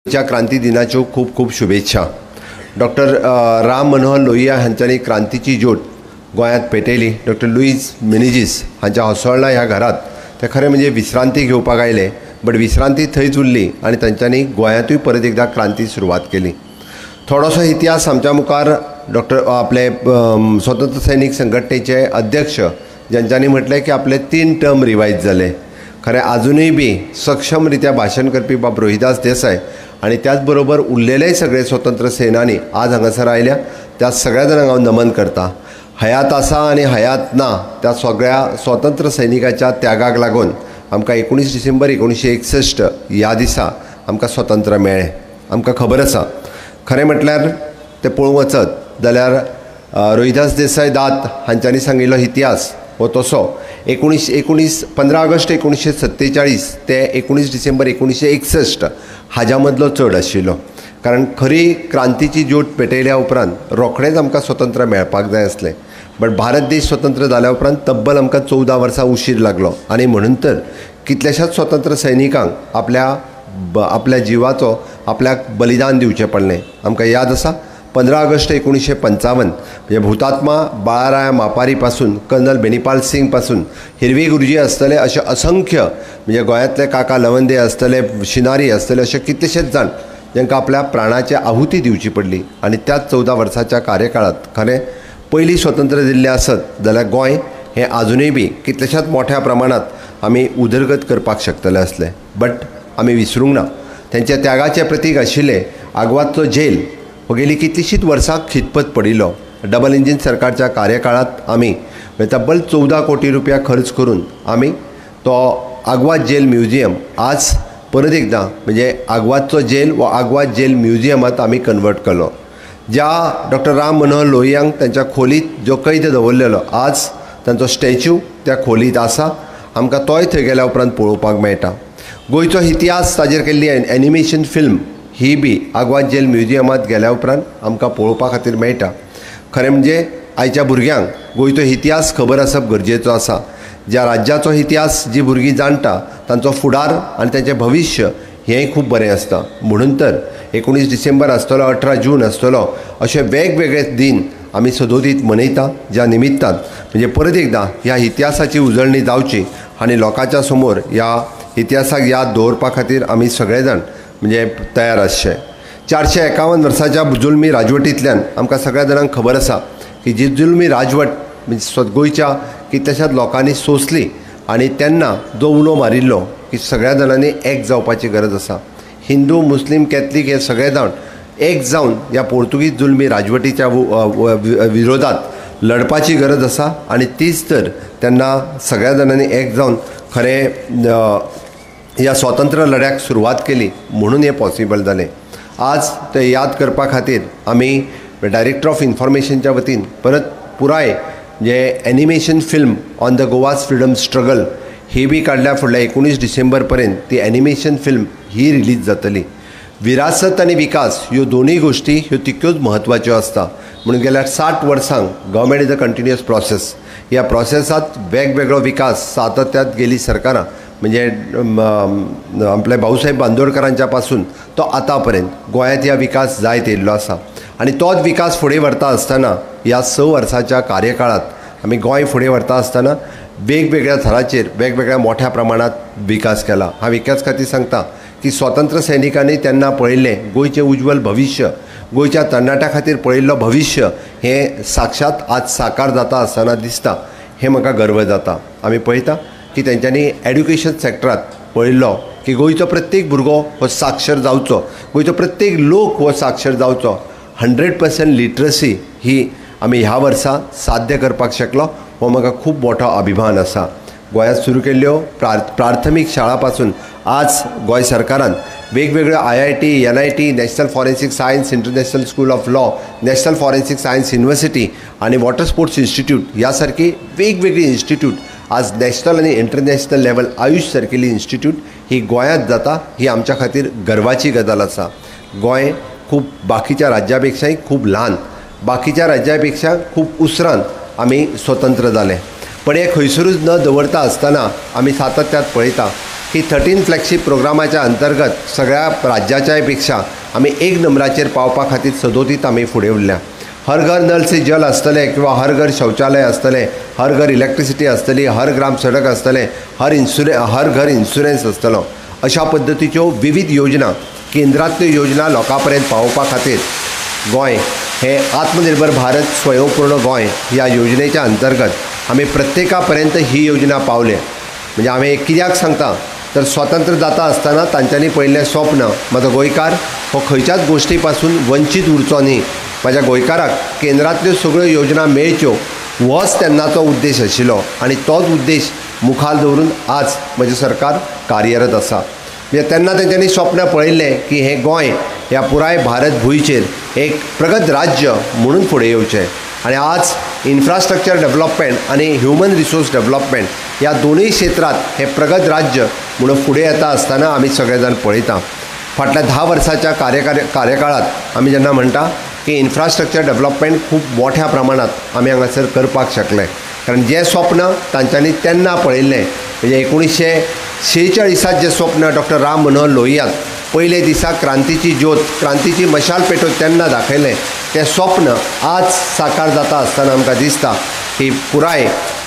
क्रांती दिनाच्यो खूब खूब शुभेच्छा। डॉक्टर राम मनोहर लोहिया हांच्यांनी क्रांतीची ज्योत गोंयांत पेटयली। डॉक्टर लुईस मिनेझीस हांच्या होसळणा ह्या घरांत ते खरें म्हणजे विश्रांती घेवपाक आयले, बट विश्रांती थंयच उरली आनी तांच्यांनी गोंयांतूय परत एकदां क्रांती सुरवात केली। थोडोसो इतिहास आमच्या मुखार डॉक्टर आपले स्वतंत्र सैनीक संघटनेचे अध्यक्ष ज्यांच्यांनी म्हटलें की आपले 3 टर्म रिवायज जाले। खरें आजुनूय बी सक्षम रित्या भाशण करपी बाब रोहिदास देसाय आनी त्याच बरोबर उरलेलेय सगळे स्वतंत्र सेनानी आज हांगासर आयल्या, त्या सगळ्या जाणांक हांव नमन करता। हयात आसा आनी हयात ना त्या सगळ्या स्वतंत्र सैनिकाच्या त्यागाक लागून आमकां 19 डिसेंबर 1961 ह्या दिसा आमकां स्वतंत्र मेळ्ळें। आमकां खबर आसा, खरें म्हटल्यार तें पळोवंक वचत जाल्यार रोहिदास देसाय दात हांच्यांनी सांगिल्लो इतिहास हो तसो 15 ऑगस्ट 1947 ते 19 डिसेंबर 1961 हाज्या मदलो चड आशिल्लो। कारण खरी क्रांतीची ज्योत पेटयल्या उपरांत रोखडेंच आमकां स्वतंत्र मेळपाक जाय आसलें, बट भारत देश स्वतंत्र जाल्या उपरांत तब्बल आमकां 14 वर्सां उशीर लागलो आनी म्हणून तर कितल्याशाच स्वतंत्र सैनिकांक आपल्या जिवाचो आपल्याक बलिदान दिवचें पडलें। आमकां याद आसा 15 ऑगस्ट 1955 म्हणजे हुतात्मा बाळाराया मापारी पासून कर्नल बेनीपाल सिंग पासून हिरवी गुरुजी आसतले अशे असंख्य म्हणजे गोंयांतले काका लवंदे आसतले, शिनारी आसतले, अशे कितलेशेच जाण जांकां आपल्या प्राणाची आहुती दिवची पडली। आनी त्याच 14 वर्साच्या कार्यकाळांत खरें पयलीं स्वतंत्र दिल्लें आसत जाल्यार गोंय हें आजुनूय बी कितल्याशाच मोठ्या प्रमाणांत आमी उदरगत करपाक शकतले आसले, बट आमी विसरूंक ना तेंच्या त्यागाचें प्रतीक आशिल्लें आगवादचो जेल हो गेली कितलीशींच वर्सां खितपत पडिल्लो। डबल इंजीन सरकारच्या कार्यकाळांत आमी तब्बल 14 कोटी रुपया खर्च करून आमी तो आगवाद जेल म्युझियम आज परत एकदां म्हणजे आगवादचो जेल वा आगवाद जेल म्युझियमांत आमी कन्वर्ट केलो। ज्या डॉक्टर राम मनोहर लोहियांक तांच्या खोलीत जो कैद दवरलेलो आज तांचो स्टॅच्यू त्या खोलीत आसा, आमकां तोय थंय गेल्या उपरांत पळोवपाक मेळटा। गोंयचो इतिहास ताजेर केल्ली एनिमेशन फिल्म ही बी आगवाद जेल म्युझियमांत गेल्या उपरांत आमकां पळोवपा खातीर मेळटा। खरें म्हणजे आयच्या भुरग्यांक गोंयचो इतिहास खबर आसप गरजेचो आसा। ज्या राज्याचो इतिहास जी भुरगीं जाणटा तांचो फुडार आनी तांचें भविश्य हेंय खूब बरें आसता। म्हणून तर 19 डिसेंबर आसतलो, 18 जून आसतलो, अशे वेगवेगळे दिन आमी सदोदीत मनयता, ज्या निमित्तान म्हणजे परत एकदां ह्या इतिहासाची उजळणी जावची आनी लोकांच्या समोर ह्या इतिहासाक याद दवरपा खातीर आमी सगळे जाण म्हणजे तयार आसचे। 451 वर्साच्या जुलमी राजवटींतल्यान आमकां सगळ्या जाणांक खबर आसा की जी जुलमी राजवट म्हणजे गोंयच्या कितल्याशाच लोकांनी सोंसली आनी तेन्ना जो उलो मारिल्लो की सगळ्या जाणांनी एक जावपाची गरज आसा, हिंदू मुस्लीम कॅथलीक हे सगळे जाण एक जावन ह्या पोर्तुगीज जुलमी राजवटीच्या विरोधात लढपाची गरज आसा आनी तीच तर तेन्ना सगळ्या जाणांनी एक जावन खरें ह्या स्वतंत्र लढ्याक सुरवात केली म्हणून हें पॉसिबल जालें। आज ते याद करपा खातीर आमी डायरेक्टर ऑफ इन्फॉर्मेशनच्या वतीन परत पुराय जे animation film on the Goa's freedom struggle ही बी काडल्या। फुडल्या 19 डिसेंबर पर्यंत ती एनिमेशन फिल्म ही रिलीज जातली। विरासत आनी विकास ह्यो दोनूय गोश्टी ह्यो तितक्योच म्हत्वाच्यो आसता। म्हणून गेल्या 60 वर्सांक government is a continuous process, ह्या प्रोसेसांत वेगवेगळो विकास सातत्यांत गेली सरकारां म्हणजे आपल्या भाऊसाहेब बांदोडकरांच्या पासून तो आतां पर्यंत गोंयांत ह्या विकास जायत येयल्लो आसा आनी तोच विकास फुडें व्हरता आसतना ह्या 6 वर्साच्या कार्यकाळांत आमी गोंय फुडें व्हरता आसतना वेगवेगळ्या थराचेर वेगवेगळ्या मोठ्या प्रमाणांत विकास केला। हांव एकाच खातीर सांगता की स्वतंत्र सैनिकांनी तेन्ना पळयल्लें गोंयचें उज्ज्वल भविश्य, गोंयच्या तरणाट्या खातीर पळयल्लो भविश्य हें साक्षात आज साकार जाता आसतना दिसता, हें म्हाका गर्व जाता। आमी पळयता की तेंच्यांनी एड्युकेशन सॅक्टरांत पळयल्लो की गोंयचो प्रत्येक भुरगो हो साक्षर जावचो, गोंयचो प्रत्येक लोक हो साक्षर जावचो। 100% लिटरसी ही आमी ह्या वर्सा साध्य करपाक शकलो, हो म्हाका खूब मोठो अभिमान आसा। गोंयांत सुरू केल्ल्यो प्राथमीक शाळा पासून आज गोंय सरकारान वेगवेगळ्यो IIT, NIT, national forensic science, international school of law, national forensic science university आनी वॉटर स्पोर्ट्स इन्स्टिट्यूट ह्या सारकी वेगवेगळी इन्स्टिट्यूट आज नॅशनल आनी इंटरनॅशनल लेवल आयुष सारकेली इन्स्टिट्यूट ही गोंयांत जाता, ही आमच्या खातीर गर्वाची गजाल आसा। गोंय खूब बाकीच्या राज्या पेक्षाय खूब ल्हान, बाकीच्या राज्या पेक्षा खूब उसरान आमी स्वतंत्र जाले, पण हें खंयसरूच न दवरता आसतना आमी सातत्यात पळयता की 13 फ्लॅगशीप प्रोग्रामाच्या अंतर्गत सगळ्या राज्याच्याय पेक्षा आमी एक नंबराचेर पावपा खातीर सदोदीत आमी फुडें उरल्या। हर घर नल से जल आसतलें किंवा हर घर शौचालय आसतलें, हर घर इलेक्ट्रिसिटी आसतली, हर ग्राम सडक आसतलें, हर घर इन्शुरन्स आसतलो, अशा पद्दतीच्यो विविध योजना केंद्रांतल्यो योजना लोकां पर्यंत पावोवपा खातीर गोंय हें आत्मनिर्भर भारत स्वयंपूर्ण गोंय ह्या योजनेच्या अंतर्गत आमी प्रत्येका पर्यंत ही योजना पावले। म्हणजे हांवें कित्याक सांगता तर स्वतंत्र जाता आसतना तांच्यांनी पळयल्लें स्वप्न, म्हजो गोंयकार हो खंयच्याच गोश्टी पासून वंचीत उरचो न्ही, म्हाज्या गोंयकाराक केंद्रांतल्यो सगळ्यो योजना मेळच्यो होच तेन्नाचो उद्देश आशिल्लो आनी तोच उद्देश मुखार दवरून आज म्हजें सरकार कार्यरत आसा। म्हणजे तेन्ना तेंच्यांनी स्वप्न पळयल्लें की हें गोंय ह्या पुराय भारत भुंयचेर एक प्रगत राज्य म्हणून फुडें येवचें आनी आज इन्फ्रास्ट्रक्चर डेवलपमेंट आनी ह्युमन रिसोर्स डेवलपमेंट ह्या दोनूय क्षेत्रांत हें प्रगत राज्य म्हणून फुडें येता आसतना आमी सगळे जाण पळयता। फाटल्या 10 वर्साच्या कार्यकाळांत आमी जेन्ना म्हणटा की इन्फ्रास्ट्रक्चर डेवलपमेंट खूब मोठ्या प्रमाणांत आमी हांगासर करपाक शकले, कारण जें स्वप्न तांच्यांनी तेन्ना पळयल्लें म्हणजे 1946 जें स्वप्न डॉक्टर राम मनोहर लोहियान पयले दिसा क्रांतीची ज्योत क्रांतीची मशाल पेटोवन तेन्ना दाखयलें तें स्वप्न आज साकार जाता आसतना आमकां दिसता की पुराय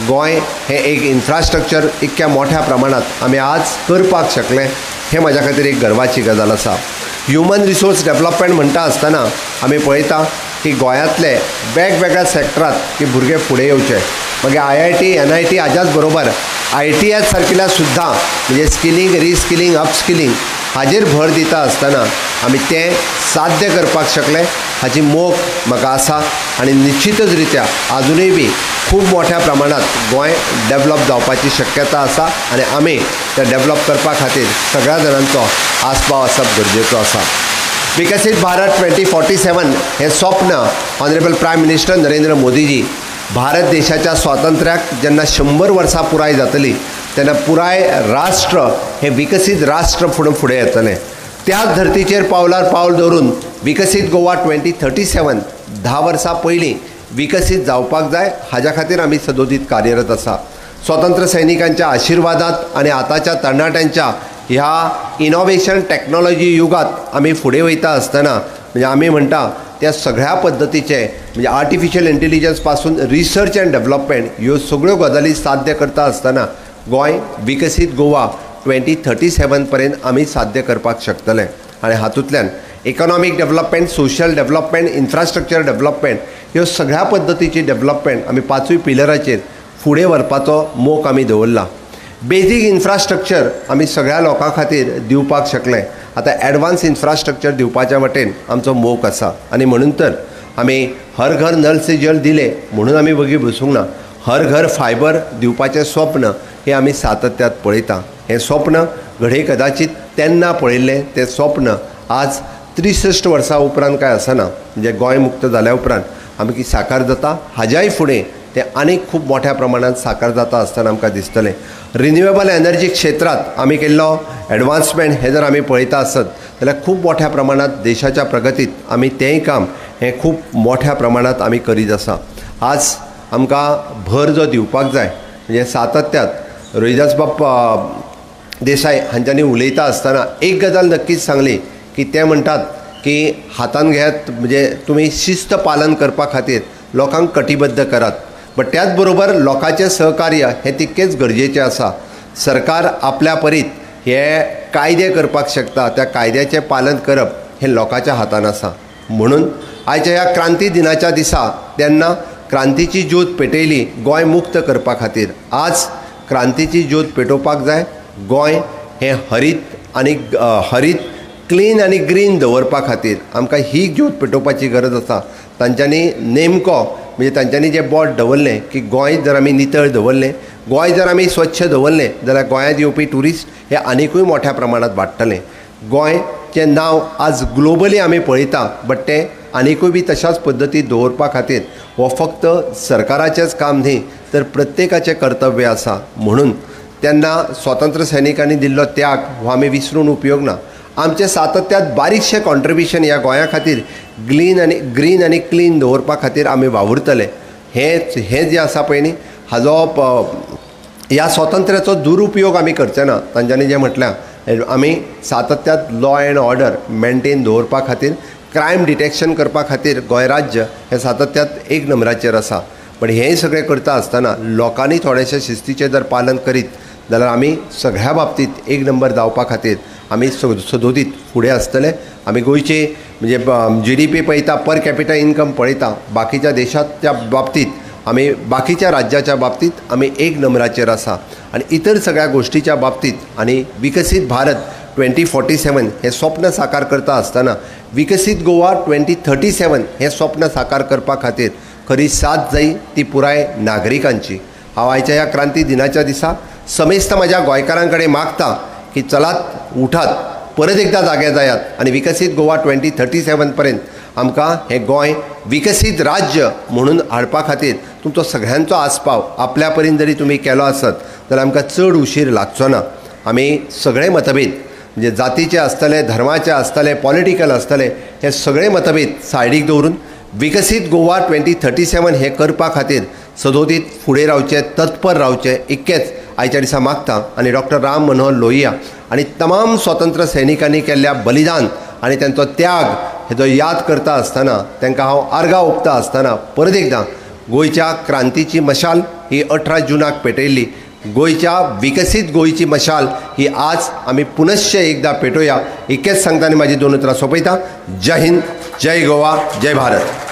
गोंय हें एक इन्फ्रास्ट्रक्चर इतक्या मोठ्या प्रमाणांत आमी आज करपाक शकले, हें म्हाज्या खातीर एक गर्वाची गजाल आसा। ह्युमन रिसोर्स डेवलपमेंट म्हणटा आसतना आमी पळयता की गोंयांतले वेगवेगळ्या सेक्टरांत की भुरगे फुडें येवचे, मागीर IIT NIT हाज्याच बरोबर ITI सारकिल्या सुद्दां म्हणजे स्किलिंग रिस्किलिंग अपस्किलिंग हाजेर भर दिता आसतना आमी तें साध्य करपाक शकले हाची मोख म्हाका आसा आनी निश्चितच रित्या आजुनूय बी खूब मोठ्या प्रमाणांत गोंय डेवलप जावपाची शक्यता आसा आनी आमी तें डेवलप करपा खातीर सगळ्या जाणांचो आस्पाव आसप गरजेचो आसा। विकसीत भारत 2047 हें स्वप्न honourable prime minister Narendra Modiji Bharat देशाच्या स्वातंत्र्याक जेन्ना 100 वर्सां पुराय जातली तेन्ना पुराय राष्ट्र हें विकसीत राष्ट्र फुडें फुडें येतलें। त्याच धर्तीचेर पावलार पावल दवरून विकसीत गोवा 2037 10 वर्सां पयलीं विकसीत जावपाक जाय हाज्या खातीर आमी सदोदीत कार्यरत आसा। स्वतंत्र सैनिकांच्या आशिर्वादात आनी आतांच्या तरणाट्यांच्या ह्या इनोवेशन टॅक्नोलॉजी युगांत आमी फुडें वयता आसतना म्हणजे आमी म्हणटा त्या सगळ्या पद्दतीचे म्हणजे आर्टिफिशियल इंटेलिजन्स पासून रिसर्च अँड डेवलपमेंट ह्यो सगळ्यो गजाली साध्य करता आसतना गोंय विकसीत गोवा 2037 पर्यंत आमी साध्य करपाक शकतले आनी हातूंतल्यान economic development, social development, infrastructure development ह्यो सगळ्या पद्दतीची डेवलपमेंट आमी 5 पिलराचेर फुडें व्हरपाचो मोख आमी दवरला। बेजीक इन्फ्रास्ट्रक्चर आमी सगळ्या लोकां खातीर दिवपाक शकले, आतां एडवान्स इन्फ्रास्ट्रक्चर दिवपाच्या वटेन आमचो मोख आसा आनी म्हणून तर आमी हर घर नल से जल दिलें म्हणून आमी वगी बसूंक ना, हर घर फायबर दिवपाचें स्वप्न हें आमी सातत्यात पळयता। हें स्वप्न घडये कदाचित तेन्ना पळयल्लें तें स्वप्न आज 63 वर्सां उपरांत काय आसना, म्हणजे गोंय मुक्त जाल्या उपरांत आमी साकार जाता हाज्याय फुडें तें आनीक खूब मोठ्या प्रमाणांत साकार जाता आसतना आमकां दिसतलें। रिन्युएबल एनर्जी क्षेत्रांत आमी केल्लो एडवान्समेंट हें जर आमी पळयता आसत जाल्यार खूब मोठ्या प्रमाणांत देशाच्या प्रगतीत आमी तेंय काम हें खूब मोठ्या प्रमाणांत आमी करीत आसा। आज आमकां भर जो दिवपाक जाय म्हणजे सातत्यात रोहिदास बाब देसाय हांच्यांनी उलयता आसतना एक गजाल नक्कीच सांगली की ते म्हणटात की हातान घेयात म्हणजे तुमी शिस्त पालन करपा खातीर लोकांक कटिबद्ध करात, बट त्याच बरोबर लोकांचें सहकार्य हें तितकेंच गरजेचें आसा। सरकार आपल्या परीत हे कायदे करपाक शकता, त्या कायद्याचें पालन करप हें लोकांच्या हातान आसा। म्हणून आयच्या ह्या क्रांती दिनाच्या दिसा तेन्ना क्रांतीची ज्योत पेटयली गोंय मुक्त करपा खातीर, आज क्रांतीची ज्योत पेटोवपाक जाय। गोंय हें हरीत आनी हरीत क्लीन आनी ग्रीन दवरपा खातीर आमकां ही ज्योत पेटोवपाची गरज आसा। तांच्यांनी नेमको म्हणजे तांच्यांनी जें बोट दवरलें की गोंय जर आमी नितळ दवरलें, गोंय जर आमी स्वच्छ दवरलें जाल्यार गोंयांत येवपी ट्युरिस्ट हे आनिकूय मोठ्या प्रमाणांत वाडटलें। गोंयचें नांव आज ग्लोबली आमी पळयता, बट तें आनिकूय बी तशाच पद्दतीन दवरपा खातीर हो फक्त सरकाराचेंच काम न्ही तर प्रत्येकाचें कर्तव्य आसा। म्हणून तेन्ना स्वतंत्र सैनिकांनी दिल्लो त्याग हो आमी विसरून उपयोग ना। आमचें सातत्यात बारीकशें कॉन्ट्रिब्युशन ह्या गोंया खातीर ग्रीन आनी क्लीन दवरपा खातीर आमी वावुरतले। हें जें आसा पळय न्ही हाजो ह्या स्वातंत्र्याचो दुरुपयोग आमी करचे ना. तांच्यांनी जें म्हटल्यां, आमी सातत्यात लॉ एंड ऑर्डर मेंटेन दवरपा खातीर, क्रायम डिटेक्शन करपा खातीर गोंय राज्य हें सातत्यात एक नंबराचेर आसा. पण हें सगळें करता आसतना लोकांनी थोडेशें शिस्तीचें जर पालन करीत जाल्यार आमी सगळ्या बाबतींत एक नंबर जावपा खातीर आमी सदोदीत फुडें आसतले. आमी गोंयचे म्हणजे GDP पळयता, पर कॅपिटल इन्कम पळयता, बाकीच्या देशाच्या बाबतींत आमी बाकीच्या राज्याच्या बाबतींत आमी एक नंबराचेर आसा आनी इतर सगळ्या गोश्टीच्या बाबतींत आनी विकसीत भारत 2047 हें स्वप्न साकार करता आसतना विकसीत गोवा 2037 हें स्वप्न साकार करपा खातीर खरी साथ जाय ती पुराय नागरिकांची. हांव आयच्या ह्या क्रांती दिनाच्या दिसा समेस्त म्हज्या गोंयकारां कडेन मागता की चलात, उठात, परत एकदां जागे जायात आनी विकसीत गोवा 2037 पर्यंत आमकां हें गोंय विकसीत राज्य म्हणून हाडपा खातीर तुमचो सगळ्यांचो आस्पाव आपल्या परीन जरी तुमी केलो आसत जाल्यार आमकां चड उशीर लागचो ना. आमी सगळे मतभेद म्हणजे जातीचे आसतले, धर्माचे आसतले, पॉलिटिकल आसतले, हे सगळे मतभेद सायडीक दवरून विकसीत गोवा 2037 हें करपा खातीर सदोदीत फुडें रावचें, तत्पर रावचें इतकेंच आयच्या दिसा मागता. आनी डॉक्टर राम मनोहर लोहिया आनी तमाम स्वतंत्र सैनिकांनी केल्ल्या बलिदान आनी तांचो त्याग हेजो याद करता आसतना तांकां हांव आर्गां ओंपता आसतना परत एकदां गोंयच्या क्रांतीची मशाल ही 18 जुनाक पेटयल्ली, गोंयच्या विकसीत गोंयची मशाल ही आज आमी पुनश्च एकदां पेटोवया इतकेंच सांगता आनी म्हाजी दोन उतरां सोंपयता. जय हिंद, जय गोवा, जय भारत.